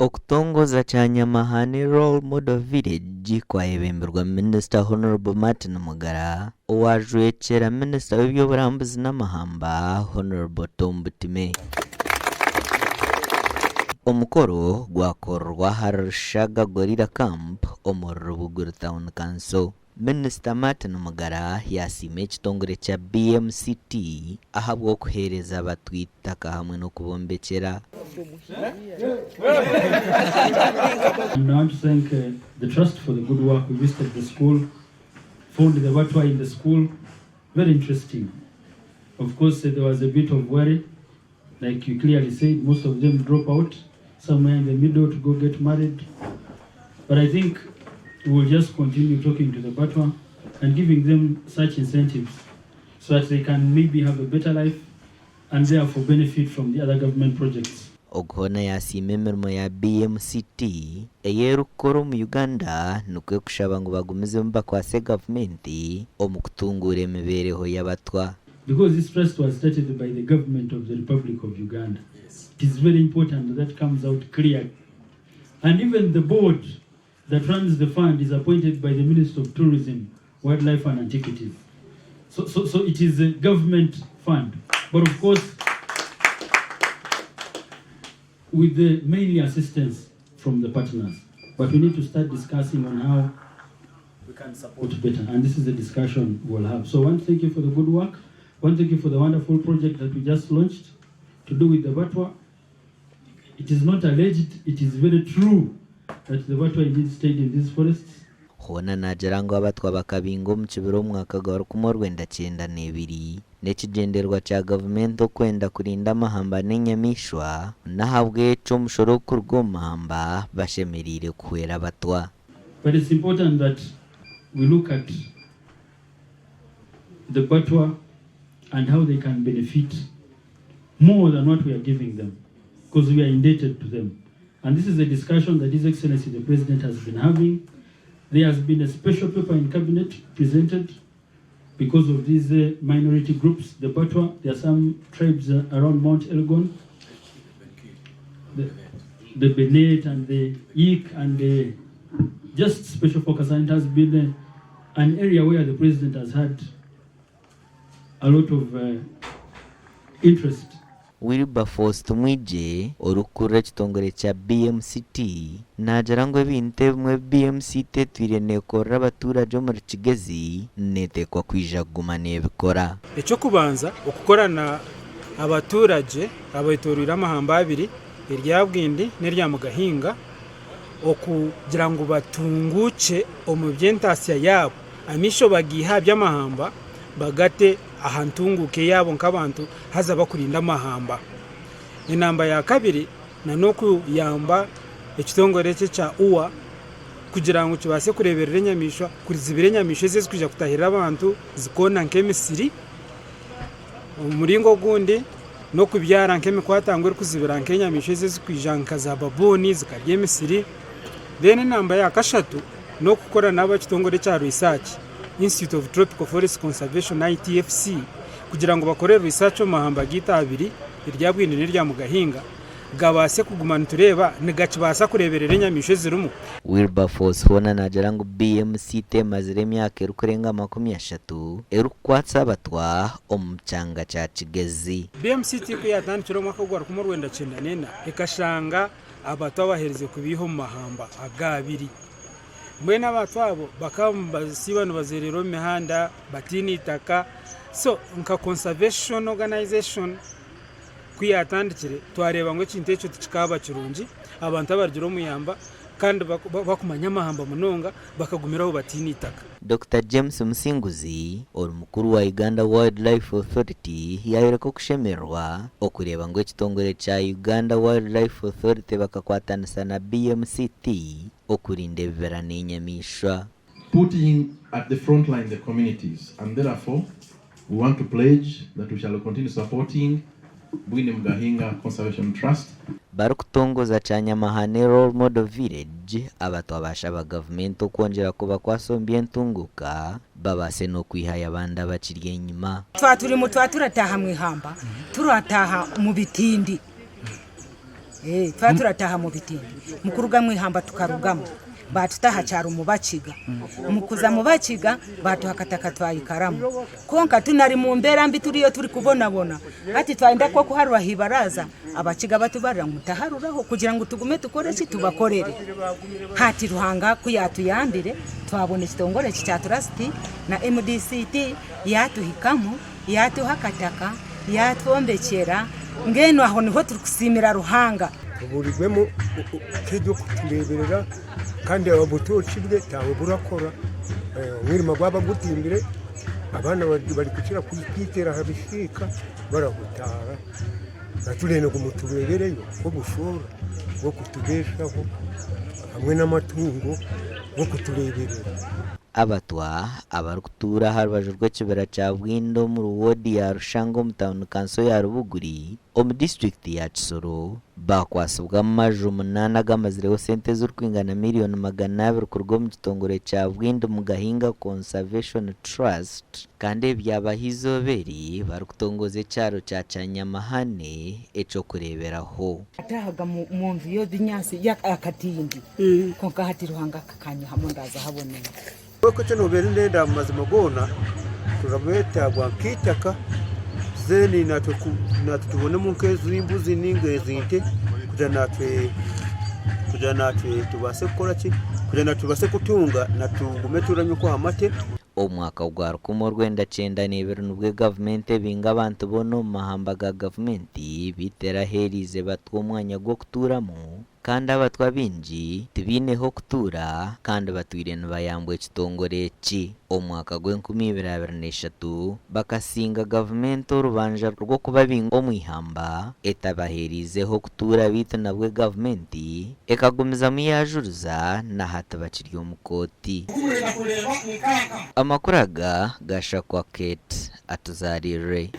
Okutongoza Kyanyamahane Role Model Village kwayebemberwa Minisita Hon. Martin Mugara owajwekyera Minisita w'eby'oburambuzi n'amahamba Hon. Tom Butime. Omukoro gwakorerwa ahari Rushaga Gorilla Camp omuri Rubuguri Town Council. Minisita Martin Mugara yaasiima ekitongore kya BMCT ahabw'okuheereza abatwa eitaka hamwe n'okubombekyera. And I want to thank the trust for the good work. We visited the school, found the Batwa in the school, very interesting. Of course, there was a bit of worry, like you clearly said, most of them drop out somewhere in the middle to go get married. But I think we'll just continue talking to the Batwa and giving them such incentives so that they can maybe have a better life and therefore benefit from the other government projects. Ogu hoona yaasiima emirimo ya BMCT ei erikukora omu Uganda nikwo kushaba ngu bagumizemu bakwatse gavumenti omu kutunguura emibeereho y'abatwa. Because this trust was started by the government of the Republic of Uganda. It is very important that comes out clear. And even the board that runs the fund is appointed by the Minister of Tourism, Wildlife and Antiquities. So, so, so it is a government fund. But of course, with the mainly assistance from the partners. But we need to start discussing on how we can support better. And this is a discussion we'll have. So I want to thank you for the good work. I want to thank you for the wonderful project that we just launched to do with the Batwa. It is not alleged, it is very true that the Batwa indeed stayed in these forests. Hoona naagira ngu Abatwa bakabingwa omu kibira omu mwaka gwa 1992 n'ekigyendererwa kya gavumenti okwenda kurinda amahamba n'enyamaishwa n'ahabw'ekyo omushoro ogurikuruga omu mahamba bashemereire kuhwera Abatwa. But it's important that we look at the Batwa and how they can benefit more than what we are giving them because we are indebted to them. And this is a discussion that His Excellency the President has been having. There has been a special paper in Cabinet presented because of these minority groups, the Batwa, there are some tribes around Mount Elgon, the, the Benet and the Ik and the just special focus, and it has been an area where the president has had a lot of interest. Wilberforce Tumwigye, orikukurira ekitongore kya BMCT, naagira ngu ebintu ebimwe ebi BMCT etwire neekorera abaturage omuri Kigezi neeteekwa kwija kuguma neebikora. Eky'okubanza, okukora na abaturagye abetoroire amahamba abiri, erya Bwindi n'erya Mugahinga, okugira ngu batunguukye omu by'entaasya yaabo, amaisho bagaihe aha by'amahamba bagate aha ntunguuka eyaabo nk'abantu haza bakurinda amahamba. Enamba ya kabiri n'okuyamba ekitongore eki ekya UWA kugira ngu kibaase kureeberera enyamaishwa, kuzibira enyamaishwa ezi ezirikwija kutahirira abantu zikoona nk'emisiri. Omuringo ogundi n'okubyara nk'emikwatango erikuzibira nk'enyamaishwa ezi ezirikwija nka za babuuni zikarya emisiri. Then enamba ya kashatu n'okukora n'ab'ekitongore ekya research, Institute of Tropical Forest Conservation, ITFC, kugira ngu bakore research omu mahamba gaitu abiri, erya Bwindi n'erya Mugahinga, gabaase kuguma nitureeba nigakibaasa kureeberera enyamaishwa ezirimu. Wilberforce hoona naagira ngu BMC temazire emyaka erikurenga 30 erikukwatsa Abatwa omu kyanga kya Kigezi. BMCT ku yaatandikire omu mwaka gwa 1994 ekashanga Abatwa baherize kubaiha omu mahamba aga abiri. Mbwenu Abatwa abo bakaba nibasiiba nibazeereera omu mihanda bataine itaka. So nka conservation organization ku yaatandikire twareeba ngu ekintu ekyo tikikaaba kirungi, abantu abarugire omu ihamba kandi bakumanya amahamba munonga bakagumira aho bataine itaka. Dokita James Musinguzi, ori mukuru wa Uganda Wildlife Authority yayoreka okushemererwa okureeba ngu ekitongore kya Uganda Wildlife Authority bakakwatanisa na BMCT okurinda ebibira n'enyamaishwa. Putting at the front line the communities and therefore we want to pledge that we shall continue supporting Bwindi Mugahinga Conservation Trust. Barikutongoza Kyanyamahane Role Model Village, Abatwa baashaba gavumenti okwongyera kubakwasa omu by'entunguuka babaase n'okwihayo abandi abakiri enyima. Twa turimu twa turataaha mu ihamba, turataaha omu bitindi. Twaba turataaha mu bitindi, mu kuruga mu ihamba tukarugamu, baatuta aha kyaro mu Bakiga. Mu kuza mu Bakiga baatuha akataka twayikaramu. Kwonka tunari mu mbeera mbi turiyo turikubonabona. Hati twayenda nk'okuharura aha ibaraaza, Abakiga batubarira ngu mutaharuraho kugira ngu tugume tukore ki? Tubakorere. Hati Ruhanga ku yaatuyambire twabona ekitongore eki kya Trust na MDCT yaatuhikamu, yaatuha akataka, yaatwombekyera, mbwenu aho niho turikusiimira Ruhanga. Tuburirwemu nk'eby'okutureeberera kandi obutookye bwe tawe burakora, omwirima gwaba gutimbire abaana barikukira kwitera aha bisiika barahutaara, turenda ngu mutureebereyo nk'obushoora bw'okutubeeshaho hamwe n'amatungo g'okutureeberera. Abatwa abarikutuura aha rubaju rw'ekibira kya Bwindo omuri woodi ya Rushanga omu tauni kanso ya Rubuguri omu disiturikiti ya Kisoro baakwatsibwa amaju munaana agamazireho sente ezirikwingana miriyoni 200 kuruga omu kitongore kya Bwindi Mugahinga Conservation Trust kandi ebi byabaho eizooba eri barikutongoza ekyaro kya Kyanyamahane eky'okureeberaho. Ataahaga mu nju y'ebinyaatsi akatindi, kwonka hati Ruhanga akakanyihamu ndaaza habonire. Kwonka eki noobeire ndenda omu mazima goona, turabwetaagwa nk'eitaka, then natwe tubonemu nk'ez'embuzi nainga ez'ente kugira natwe kugira natwe tubaase kukora ki, kugira natwe tubaase kutunga tugume turanywe aha mate. Omu mwaka gwa 1992 nibwo gavumenti ebinga abantu boona omu mahamba ga gavumenti beitu eraheeriize Batwa omwanya gw'okutuuramu kandi Abatwa baingi tibaine h'okutuura kandi batwire nibayambwa ekitongore eki. Omu mwaka gw'enkumi ibiri abiri n'eshatu bakasinga gavumenti orubanja rw'okubabinga omu ihamba etabaheeriize h'okutuura beitu nabwo gavumenti ekagumizamu yaajuriza na hati bakiri omu kooti. Amakuru aga gashakwa Kate Atuzaariire.